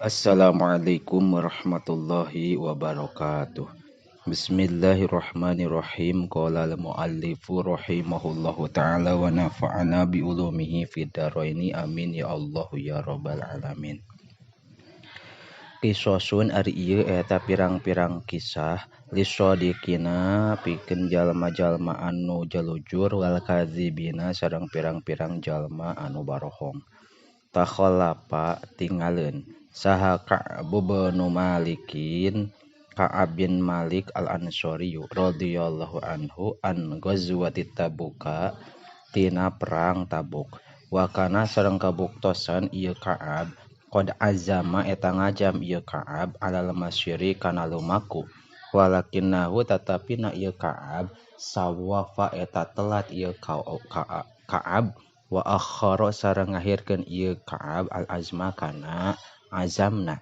Assalamualaikum warahmatullahi wabarakatuh. Bismillahirrahmanirrahim. Qala al-muallifu rahimahullahu ta'ala wa nafa'ana bi ulumihi fid dharaini. Amin ya Allah ya rabbal alamin. Kisosun ari ieu eta pirang-pirang kisah lisodikina pikeun jalma-jalma anu jalujur wal kadzibina sareng pirang-pirang jalma anu barohong. Takhallapa tingaleun saha Ka'ab bin Malikin Ka'ab bin Malik al-Ansari radhiyallahu anhu an ghazwati Tabuka tina perang Tabuk. Wa kana sareng kabuktosan ieu Ka'ab qad azama eta ngajam ieu Ka'ab alal masyiri kana lumaku. Walakinnahu tatapina ieu Ka'ab sawafa eta telat ieu Ka'ab wa akhara sareng ngahirkeun ieu Ka'ab al-azma kana azamna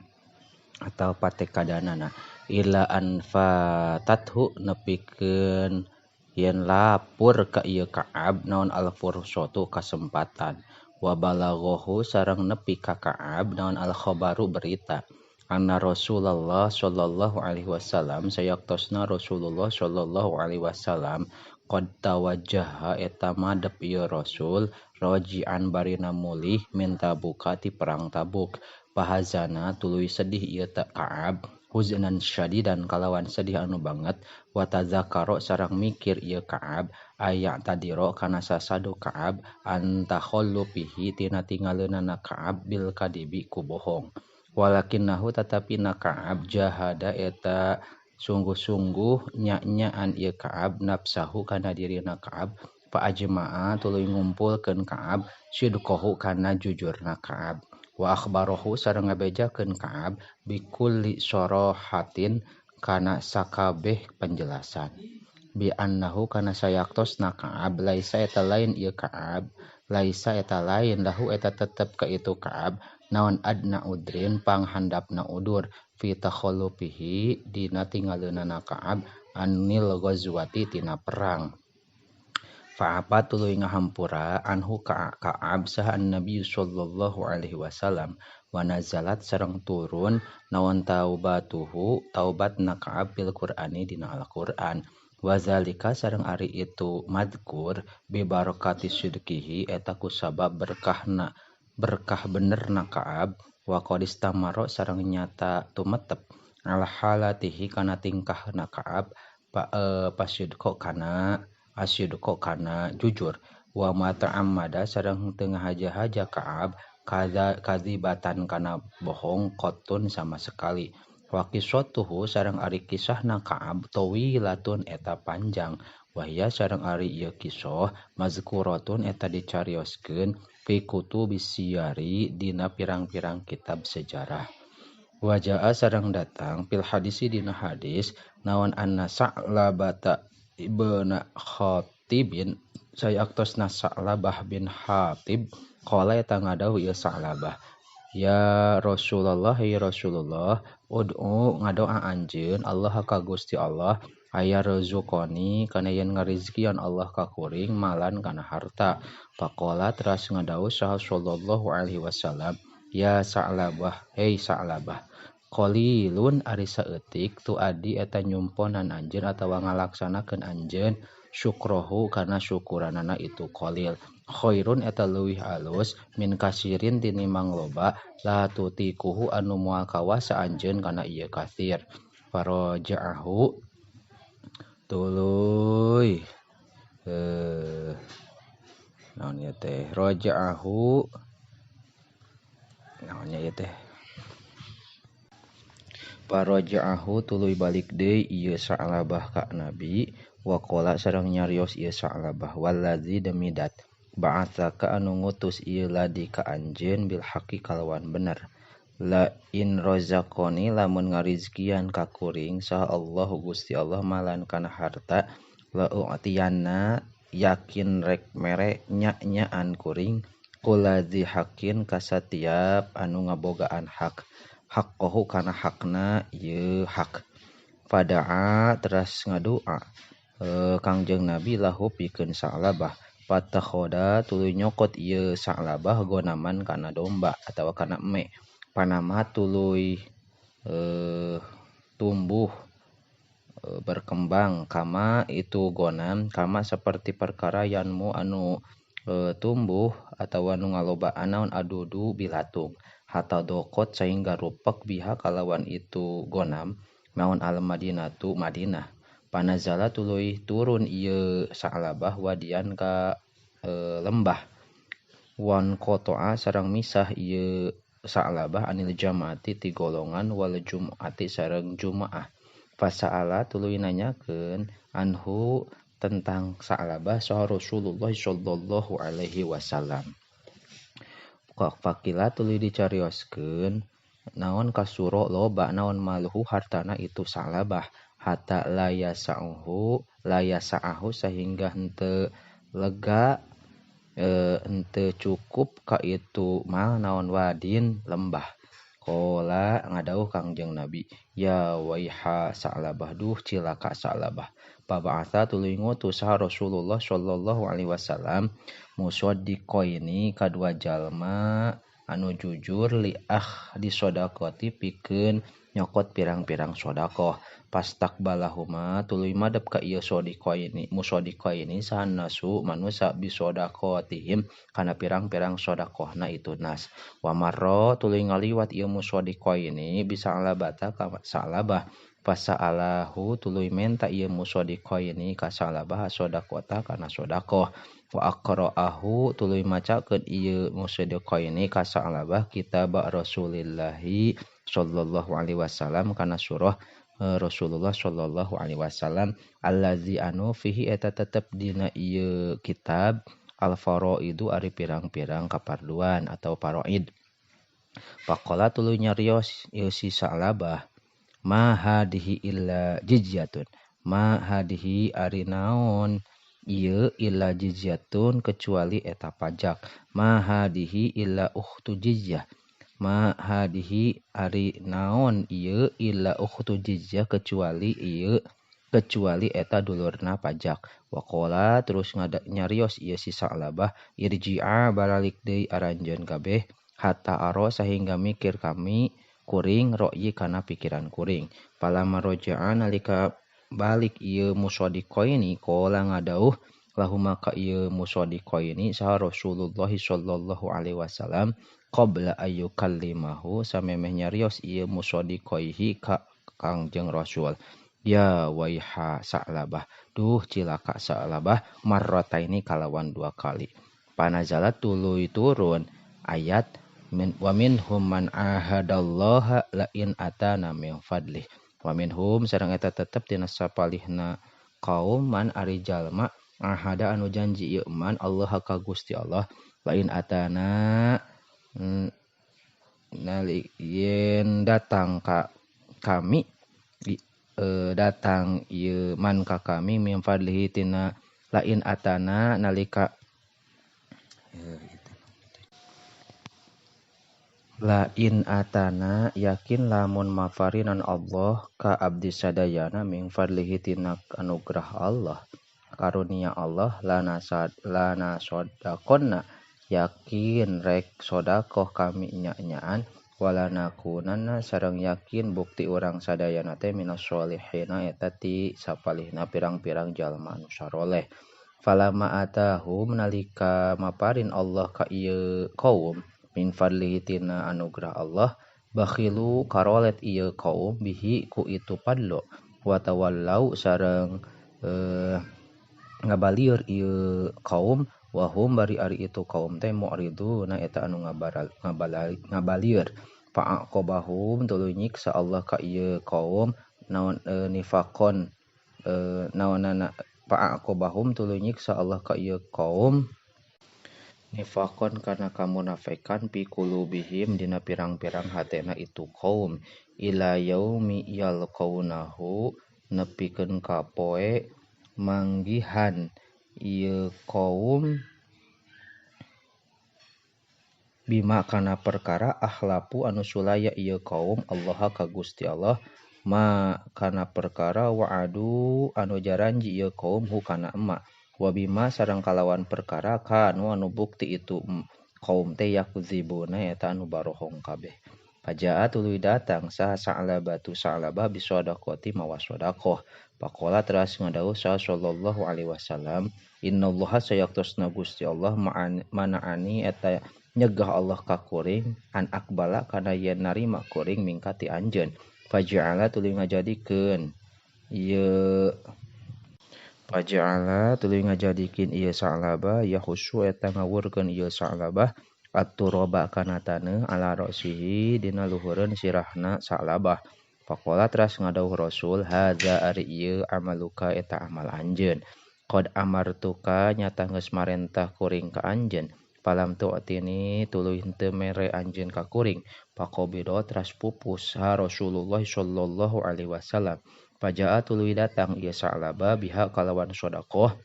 atau patekadanana ila an fatathu nepikeun yen lapur ka ieu Ka'ab naon al-fursatu kasempatan wa balaghahu sareng nepi ka Ka'ab naon al-khabaru berita anna Rasulullah sallallahu alaihi wasallam sayaktosna Rasulullah sallallahu alaihi wasallam qad tawajjaha eta madep ieu Rasul raji'an barina mulih min Tabuka ti perang Tabuk. Pahazana tuluy sedih ieu Ka'ab huznan syadidan kalawan sedih anu banget wa tadzakara sareng mikir ieu Ka'ab aya tadiro kana sasadu Ka'ab an takhallufihi tina tingaleunana Ka'ab bil kadibi ku bohong. Walakinnahu tatapina Ka'ab jahada eta sungguh-sungguh nya-nyaan ieu Ka'ab nafsahu kana dirina Ka'ab fa ajma'a tuluy ngumpulkeun Ka'ab sidqahu kana jujurna Ka'ab. Wa akhbarahu sareng ngabejakeun Ka'ab bikulli sarahatin kana sakabeh penjelasan bi annahu kana sayaktosna Ka'ab laisa eta lain ieu Ka'ab laisa eta lain lahu eta tetep ka itu Ka'ab naon adna udrin panghandapna udur fi takhallufihi dina tingaleunana Ka'ab anil ghazwati tina perang. Fa'apa tuluy ngahampura anhu ka Ka'ab saha Nabi sallallahu alaihi wasallam wa nazalat sareng turun naon taubatuhu taubatna Ka'ab bil Qur'ani dina Al-Qur'an wa zalika sareng ari itu madkur bi barakati sidqihi eta kusabab berkahna berkah benerna Ka'ab wa qad istamara sareng nyata tumetep ala halatihi kana tingkahna Ka'ab pasidqo kana asidqo kana jujur wa ma ta'ammada sareng teu ngahaja-haja Ka'ab kadzibatan kana bohong qatun sama sekali wa qissatuhu sareng ari kisahna Ka'ab tawilatun eta panjang wahia sareng ari ieu kisah mazkuratun eta dicarioskeun fi kutubis siyari dina pirang-pirang kitab sejarah. Wajaa sareng datang fil hadisi dina hadis naon anna Sa'labata ibn Khatibin sayaktosna Sa'labah bin Hatib qala eta ngadawuh ieu Sa'labah ya Rasulullah ya Rasulullah ud'u ngadoa anjeun Allah ka Gusti Allah aya rezukoni kana yen ngarizkian Allah ka kuring malan kana harta. Faqala teras ngadawuh saha sallallahu alaihi wasallam ya Sa'labah hei Sa'labah qalilun ari saeutik tu adi eta nyumponan anjeun atawa ngalaksanakeun anjeun syukrohu kana syukuranana itu qalil khairun eta leuwih alus min kasirin tinimbang loba la tutikuhu anu moal kawasa anjeun kana ieu kasir. Faraja'ahu tuluy naon ieu teh raja'ahu naon ieu teh faraja'ahu tuluy balik deui ieu Sa'labah ka Nabi wa qala sareng nyarios ieu Sa'labah wallazi demi dat ba'atsaka anu ngutus ieu ladi ka anjeun bil haqqi kalawan bener la in razaqani lamun ngarizkian ka kuring saha Allahu Gusti Allah malan kana harta la u'tiyanna yakin rek mere nya-nyaan kuring kuladzi haqqin ka satiap anu ngabogaan hak haqqahu kana hakna ieu hak. Fada'a teras ngadoa Kangjeng Nabi lahu pikeun Sa'labah fatakhoda tuluy nyokot ieu Sa'labah gonaman kana domba atawa kana eme. Panama tuluy tumbuh berkembang kama itu gonam kama seperti perkara yanmu anu tumbuh atawa nu ngalobaan naon adudu bilatung hatta dokot sehingga rupek biha kalawan itu gonam naon al madinatu Madinah. Panazala tuluy turun ieu Sa'labah wadian ka lembah wan qata'a sareng misah ieu Sa'labah anil jamaati ti golongan wal jum'ati sareng jumaah. Fasa'ala tuluy nanyakeun anhu tentang Sa'labah saha Rasulullah sallallahu alaihi wasallam. Faqila tuluy dicarioskeun naon kasuro loba naon maluhu hartana itu Sa'labah hatta la yasa'uhu la yasa'ahu sehingga henteu lega henteu cukup ka itu mal naon wadin lembah. Qala ngadauh Kangjeng Nabi ya waiha Sa'labah duh cilaka Sa'labah. Paba'atha tuluy ngutus saha Rasulullah sallallahu alaihi wasallam musaddiqaini kadua jalma anu jujur li akh disodaqati pikeun nyokot pirang-pirang sedekah. Pastakbalahuma tuluy madep ka ieu sadiqaini musadiqaini saha nasu manusa bisodaqatihim kana pirang-pirang sedekahna itu nas. Wa marra tuluy ngaliwat ieu musadiqaini bisa'labata ka Sa'labah. Fasa'alahu tuluy menta ieu musadiqaini ka Sa'labah sedekata kana sedekah. Wa aqra'ahu tuluy macakeun ieu musadiqaini ka Sa'labah kitab Rasulillahi sallallahu alaihi wasallam kana surah Rasulullah sallallahu alaihi wasallam allazi anu fihi eta tetep dina ieu kitab al faraidu ari pirang-pirang kaparduan atau faraid. Faqala tuluy nyarios ieu si Sa'labah ma hadihi illa jizyatun ma hadihi ari naon ieu illa jizyatun kecuali eta pajak ma hadihi illa ukhtu jizyah ma hadihi ari naon ieu illa ukhtu jizyah kecuali ieu kecuali eta dulurna pajak. Waqala terus nyarios ieu si Sa'labah irji'a baralik deui aranjeun kabeh hatta aro sehingga mikir kami kuring ra'yi kana pikiran kuring. Palama roja'a nalika balik ieu musadiqaini qala ngadauh lahuma ka ieu musadiqaini saha Rasulullah sallallahu alaihi wasallam qabla ayyukallimahu samemeh nyarios ieu musadiqaihi ka Kangjeng Rasul ya waiha Sa'labah duh cilaka Sa'labah marrataini kalawan dua kali. Panazalat tuluy turun ayat min wa minhum man ahadallaha la in atana min fadlih wa minhum sareng eta tetep tina sapalihna kaum man ari jalma ahada anu janji ieu man Allah ka Gusti Allah la in atana nali yen datang ka kami datang ieu man ka kami min fadlihi tina la in atana nalika la in atana yakin lamun mafarinan Allah ka abdi sadayana min fadlihi tina anugerah Allah karunia Allah lana sodaqonna yakin rek sodakoh kami nya-nyaan walanakunanna sareng yakin bukti urang sadayana teh minas sholihina eta ti sapalihna pirang-pirang jalma anu saroleh. Falama atahum nalika maparin Allah ka ieu kaum min fadlihi tina anugerah Allah bakhilu karolet ieu kaum bihi ku itu padlo wa tawallau sareng ngabalieur ieu kaum wahum bari ari itu kaum teh mu'riduna eta anu ngabalieur. Fa'aqabahum tuluy nyiksa Allah ka ieu kaum naon nifaqon naonana fa'aqabahum tuluy nyiksa Allah ka ieu kaum nifaqon kana kamunafikan fi qulubihim dina pirang-pirang hatena itu kaum ila yaumi yalqaunahu nepikeun ka poe manggihan ieu kaum bima kana perkara akhlapu anu sulaya ieu kaum Allah ka Gusti Allah ma kana perkara wa'adu anu jaranji ieu kaum hu kana emma wa bima sareng kalawan perkara kanu anu bukti itu kaum teh yakzibuna eta anu barohong kabeh. Fajaa tuluy datang saha Sa'labatu Sa'labah bisadaqati mawa sedekah. Faqala teras ngadawuh saha sallallahu alaihi wasallam innallaha sayaktosna Gusti Allah mana'ani eta nyegah Allah ka kuring an akbala kana yen narima kuring mingka ti anjeun. Faja'ala tuluy ngajadikeun ieu Faja'ala tuluy ngajadikeun ieu Sa'labah yahussu eta ngawurkeun ieu Sa'labah at-turaba kana taneuh ala ra'sihi dina luhureun sirahna Sa'labah. Faqala teras ngadawuh Rasul hadza ari ieu amaluka eta amal anjeun. Qad amartuka nyata geus marentah kuring ka anjeun. Falam tu'tini tuluy henteu mere anjeun ka kuring. Faqabida teras pupus ha Rasulullah sallallahu alaihi wasallam. Fajaa tuluy datang ieu Sa'labah biha kalawan sedekah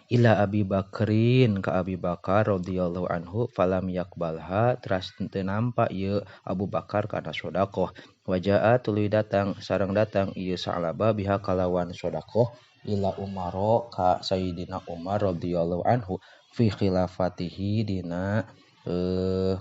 ila Abi Bakrin ka Abi Bakar radhiyallahu anhu falam yakbalha teras teu nampa ieu Abu Bakar kana sedekah. Wajaa tuluy datang sareng datang ieu Sa'labah biha kalawan sedekah ila Umaro ka Sayyidina Umar radhiyallahu anhu fi khilafatihi dina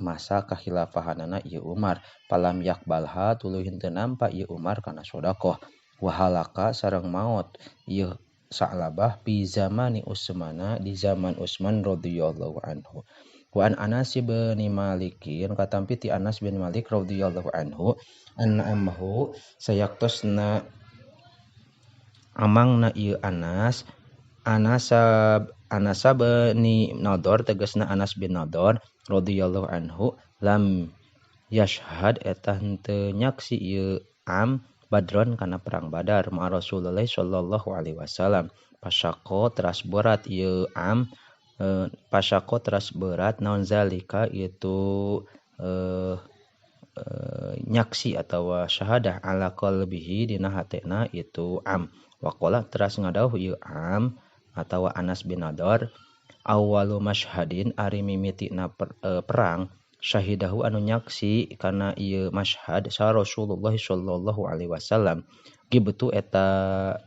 masa kakhilafahanana ieu Umar. Falam yakbalha tuluy henteu nampa ieu Umar kana sedekah. Wahalaka sareng maot ieu Sa'labah fi zamani Utsmana di zaman Utsman radhiyallahu anhu. Wa an Anas bin Malikin katampi ti Anas bin Malik radhiyallahu anhu anna ammahu sayaktosna amangna ieu Anas Anas bin Nador tegasna Anas bin Nador radhiyallahu anhu lam yashhad eta henteu nyaksi ieu am Badron kana perang Badar ma Rasulullah sallallahu alaihi wasallam. Pasako teras berat ieu am pasako teras berat naon zalika itu nyaksi atawa syahadah ala qalbihi dina hatena itu am. Waqala teras ngadawuh ieu am atawa Anas bin Nador awwalu masyhadin ari mimitina perang syahidahu anu nyaksi kana ieu masyhad sa Rasulullah sallallahu alaihi wasallam gibtu eta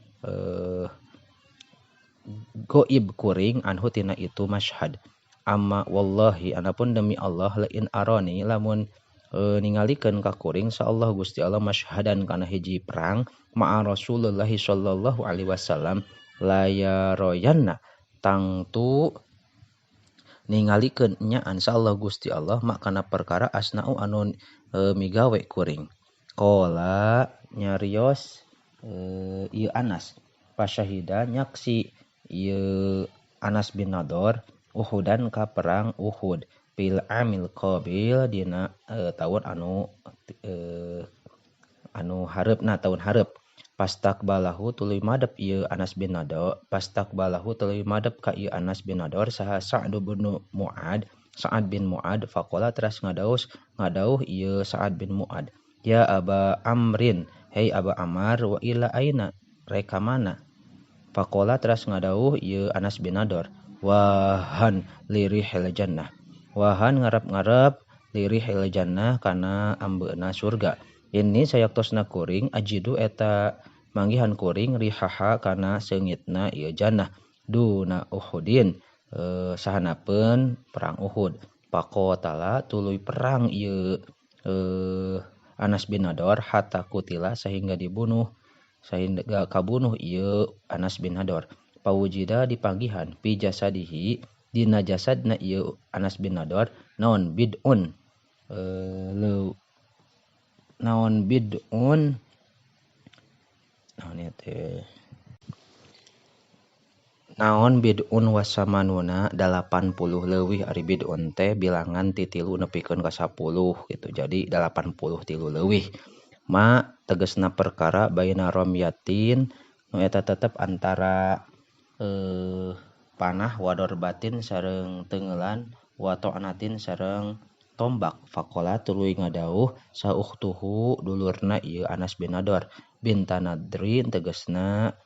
goib kuring anhu tina itu masyhad. Amma wallahi anapun demi Allah la in arani lamun ningalikeun ka kuring sa Allah Gusti Allah masyhadan kana hiji perang ma'a Rasulullah sallallahu alaihi wasallam la yaroyanna tangtu ningalikeun nyaan sa Allah Gusti Allah makana perkara asnau anu migawe kuring. Qala nyarios ieu Anas pasyahida nyaksi ieu Anas bin Nador Uhudan ka perang Uhud fil amil qabil dina taun anu anu hareupna taun hareup. Pastakbalahu tuluy madep ieu Anas bin Nador pastakbalahu tuluy madep ka ieu Anas bin Nador saha Sa'd bin Mu'ad Sa'ad bin Mu'ad faqala teras ngadauh ieu Sa'ad bin Mu'ad ya Aba Amrin hei Aba Amar wa ila aina reka mana. Faqala teras ngadauh ieu Anas bin Nador wahan lirihil jannah wahan ngarep-ngarep lirihil jannah kana ambeuna surga. Ini sayaktosna kuring ajidu eta manggihan kuring rihaha kana seungitna ieu jannah duna Uhudin sahanapeun perang Uhud. Faqatala tuluy perang ieu Anas bin Nador hatta kutila sehingga dibunuh sehingga kabunuh ieu Anas bin Nador. Pawujida dipanggihan fi jasadihi dina jasadna ieu Anas bin Nador naon bid'un naon bid'un naon teh naon bid'un wasamanuna 80 leuwih ari bid'un teh bilangan ti 3 nepikeun ka 10 gitu. Jadi 83 leuwih ma tegasna perkara baina ramyatin nu eta tetep antara panah wador batin sareng tengelan wa ta'natin sareng tombak. Faqala tuluy ngadauh saukhtuhu dulurna ieu Anas bin Nador binta Nadrin tegasna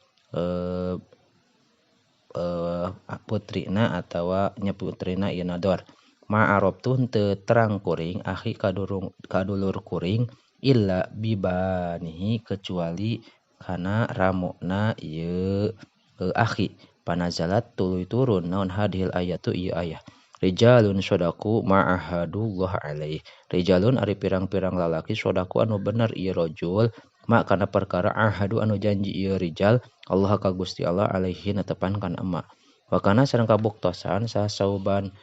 putrina atawa nya putrina ieu Nador. Ma arabtu henteu terang kuring akhi kadulur kuring illa bibanihi kecuali kana ramona ieu akhi. Panazalat tuluy turun naon hadhil ayatu ieu ayah. Rijalun shadaqu ma'ahadullah alaih. Rijalun ari pirang-pirang lalaki shadaqu anu bener ieu rajul ma kana perkara ahadu anu janji ieu rijal Allah ka Gusti Allah alaihi netepan kana emak. Wa kana sareng kabuktosan saha Sauban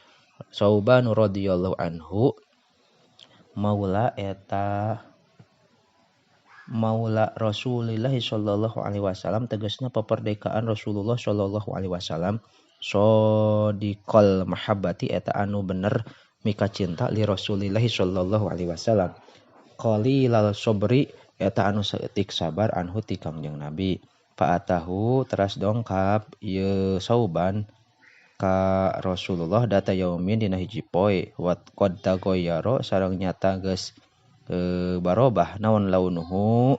Sauban radhiyallahu anhu maula eta maula Rasulillah sallallahu alaihi wasallam tegasna peperdekaan Rasulullah sallallahu alaihi wasallam sodiqal mahabbati eta anu bener mika cinta li Rasulillah sallallahu alaihi wasallam qalilal sabri eta anu saeutik sabar anhu ti Kangjeng Nabi fa'atahu teras dongkap ieu Sauban ka Rasulullah data yaumin dina hiji poe wa qad tagoyaro sareng nyata geus barobah naon launuhu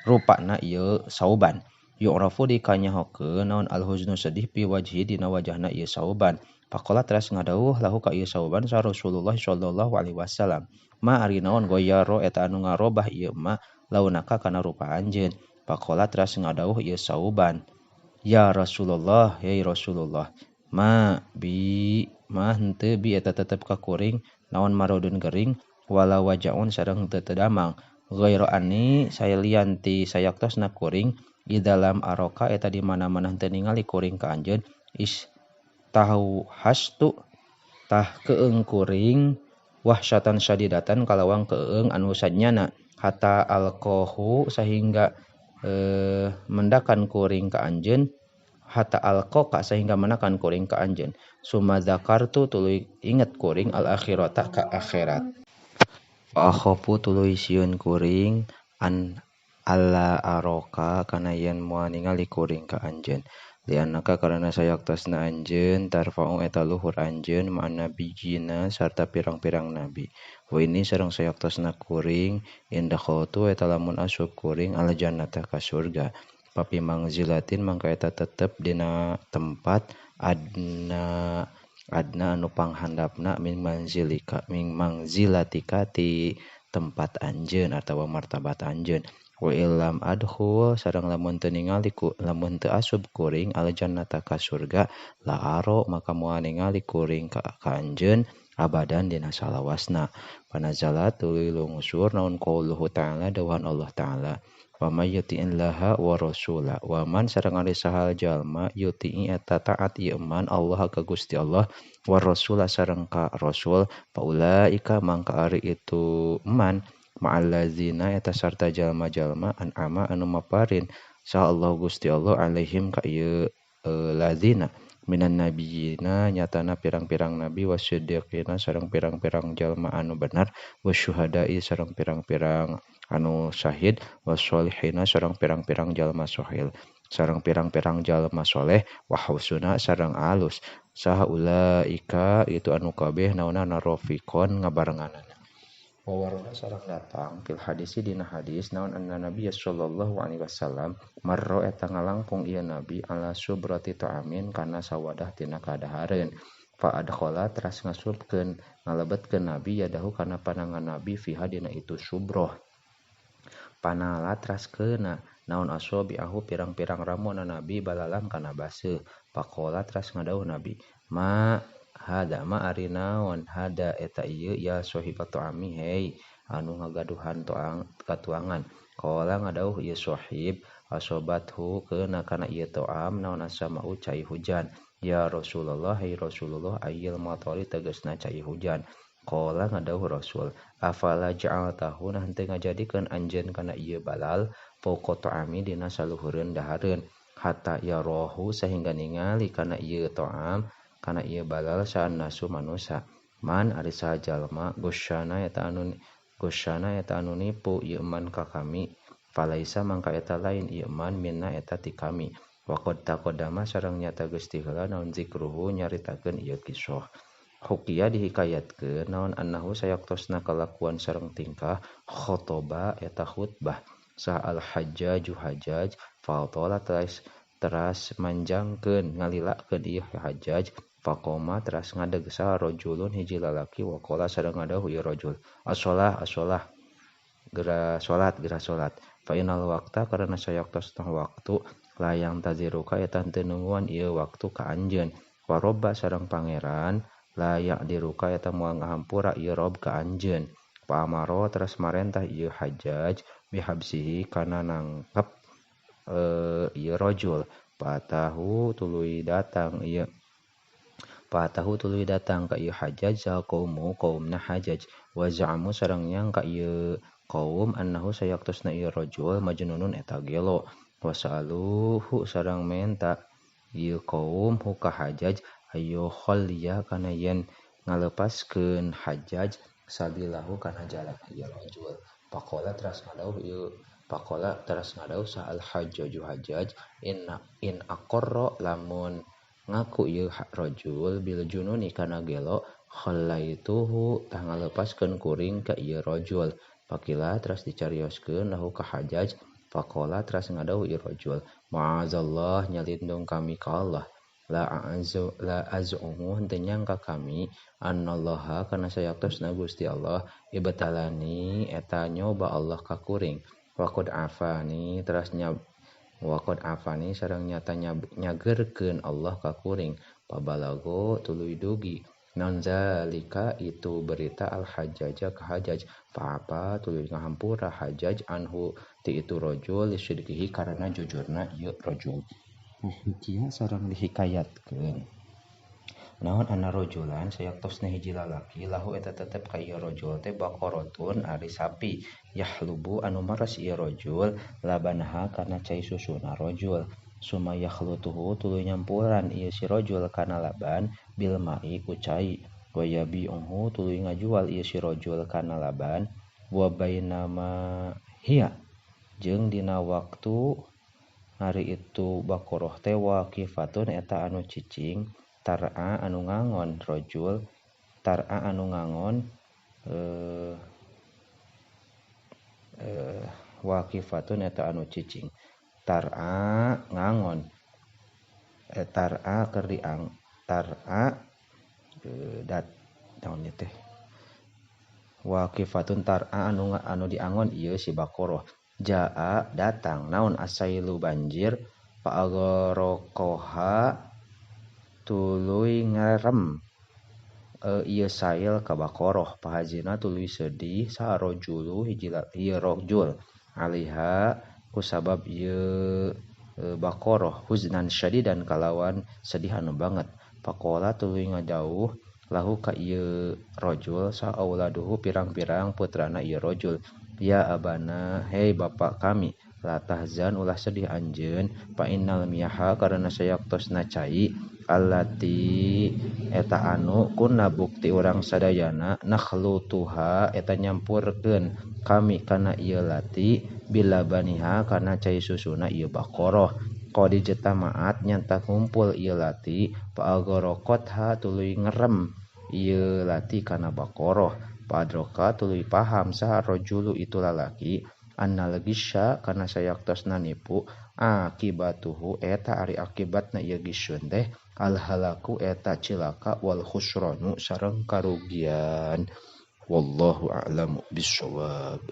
rupana ieu Sauban yu'rafu dikanyahokeun naon alhuznu sedih pi wajhi dina wajahna ieu Sauban faqala teras ngadawuh lahu ka ieu Sauban sa Rasulullah sallallahu alaihi wasallam ma ari naon goyaro eta anu ngarobah ieu ma launaka kana rupa anjeun faqala teras ngadawuh ieu Sauban ya Rasulullah ya Rasulullah ma bi ma henteu bi eta tetep ka kuring naon marodun gering wala wajaun sareng teu damang ghairu anni sayalian ti sayaktosna kuring di dalam aroka eta di mana-mana henteu ningali kuring ka anjeun is tahu hastu tah keung kuring wahsyatan syadidatan kalawang keung anu sanyana hatta alqahu sehingga mendakan kuring ka anjeun hatta alqaqa sehingga menakan kuring ka anjeun summa dzakartu tuluy inget kuring al akhirata ka akhirat fa akhafu tuluy sieun kuring an alla aroka kana yen moal ningali kuring ka anjeun lianaka karana sayaktosna anjeun tarfa'u eta luhur anjeun ma'an nabiyina sarta pirang-pirang nabi wa ini sareng sayaktosna kuring indakhaltu eta lamun asup kuring al jannata ka surga papi mangzilatin mangka eta tetep dina tempat adna adna anu panghandapna min manzilika min mangzilatika ti tempat anjeun atawa martabat anjeun wa illam adkhul sareng lamun teu ningali ku lamun teu asup kuring al jannata ka surga la aro maka moal ningali kuring ka anjeun abadan dina salawasna panazalat tuluy lungsur naon qauluhu ta'ala dawuhan Allah ta'ala wa may yuti'illaha wa rasula wa man sareng ari saha jalma yuti'i eta taat ieu man Allah ka Gusti Allah wa rasula sareng ka rasul faulaika mangka ari itu man ma'allazina eta sarta jalma-jalma an'ama anu maparin saha Allah Gusti Allah alaihim ka ieu lazina minan nabiyina nyatana pirang-pirang nabi wasiddiqina sareng pirang-pirang jalma anu benar wasyuhada'i sareng pirang-pirang anu syahid washolihina sareng pirang-pirang jalma sohil sareng pirang-pirang jalma soleh wa husuna sareng alus saha ulaika itu anu kabeh naonana rafiqon ngabarenganana wawarona sareng datang fil hadisi dina hadis naon anna nabi sallallahu alaihi wasallam marra eta ngalangkung ieu nabi ala subrati ta'amin kana sawadah tina kadahareun fa adkhala teras ngasupkeun ngalebetkeun nabi yadahu kana panangan nabi fiha dina itu subroh panala teras keuna naon asobi'ahu pirang-pirang ramona nabi balalan kana baseuh faqala teras ngadawuh nabi ma hada ma ari naon hada eta ieu ya sahibatu ami hei anu ngagaduhan toang katuangan qala ngadawuh ieu sahib asobathu keuna kana ieu toam naon asamau cai hujan ya Rasulullah hei Rasulullah ayil matori tegasna cai hujan qala ngadawuh Rasul afala ja'altahu nah henteu ngajadikeun anjeun kana ieu balal fauqa ta'ami dina saluhureun dahareun hatta yarahu sehingga ningali kana ieu toam kana ieu balal saan nasu manusa man ari saha jalma gosyana eta anu nipu ieu man ka kami falaisa mangka eta lain ieu man minna eta ti kami wa qad taqaddama sareng nyata geus ti heula naon zikruhu nyaritakeun ieu kisah hukiya dihikayatkeun naon annahu sayaktosna kalakuan sareng tingkah khotoba eta khutbah saha al hajjaju hajjaj fatola teras manjangkeun ngalilakeun ieu hajjaj faqoma teras ngadeg saha rajulun hiji lalaki waqala sareng ngadawuh ieu rajul as-shalah as-shalah geura salat fa innal waqta karana sayaktosna waktu layang taziruka eta henteu nungguan ieu waktu ka anjeun Wa robba sareng pangeran la ya'diruka eta moal ngahampura ieu rob ka anjeun. Fa amaro teras marentah ieu Hajjaj bihabsihi kana nangkep ieu rajul. Fatahu tuluy datang ieu ka ieu Hajjaj saha kaumu kaumna Hajjaj wa za'amu sareng nyangka ieu kaum annahu sayaktosna ieu rajul majnunun eta gelo. Wasaluhu sareng menta ieu kaum hu ka Hajjaj ayo khalliya kana yen ngalepaskeun Hajjaj sabilahu kana jalan ieu rajul. Faqala teras ngadauh sa al Hajjaju Hajjaj in aqarra lamun ngaku ieu rajul bil jununi kana gelo khallaituhu tah ngalepaskeun kuring ka ieu rajul. Faqila teras dicarioskeun lahu ka Hajjaj. Faqala teras ngadauh ieu rajul ma'azallah nyalindung kami ka Allah la azumu henteu nyangka kami annallaha kana sayaktosna Gusti Allah ibtalani eta nyoba Allah ka kuring waqad afani teras waqad afani sareng nyata nyagerkeun Allah ka kuring. Pabalago tuluy dugi naon zalika itu berita al Hajjaja ka Hajjaj. Fa tuluy ngahampura Hajjaj anhu ti itu rajul lisidqihi karena jujurna ieu rajul. Hukiya sareng dihikayatkeun naon anna rajulan sayaktosna hiji lalaki lahu eta tetep ka ieu rajul teh baqaratun ari sapi yahlubu anu maras ieu rajul labanaha kana cai susuna rajul. Suma yakhlutuhu tuluy nyampuran ieu si rajul kana laban bil ma'i ku cai wa yabi'uhu tuluy ngajual ieu si rajul kana laban wa bainama hiya jeung dina waktu hari itu baqarah teh waqifatun eta anu cicing tar'a anu ngangon rajul tar'a anu ngangon waqifatun eta anu cicing tar'a ngangon tar'a keur diang tar'a dat naon ieu teh waqifatun tar'a anu diangon ieu si baqarah. Jaa datang naon asailu banjir fa'agharaqaha tuluy ngerem ieu sail ka baqarah. Pahajina tuluy sedih saha rajulu hiji ieu rajul alaiha kusabab ieu baqarah huznan syadidan kalawan sedih anu banget. Faqala tuluy ngadauh lahu ka ieu rajul sa auladuhu pirang-pirang putrana ieu rajul ya abana hei bapak kami la tahzan ulah sedih anjeun fa innal miyaha karena sayaktosna cai allati eta anu kunna bukti urang sadayana nakhlutuha eta nyampurkeun kami kana ieu lati bilabaniha kana cai susuna ieu baqarah. Qad jtamaat nyata ngumpul ieu lati fa agharaqatha tuluy ngerem ieu lati kana baqarah. Padroka tuluy paham saha rajulu itu lalaki annal gisya kana sayaktosna nipu akibatuhu eta ari akibatna ieu gisyun teh alhalaku eta cilaka wal khusranu sareng karugian. Wallahu a'lamu bissawab.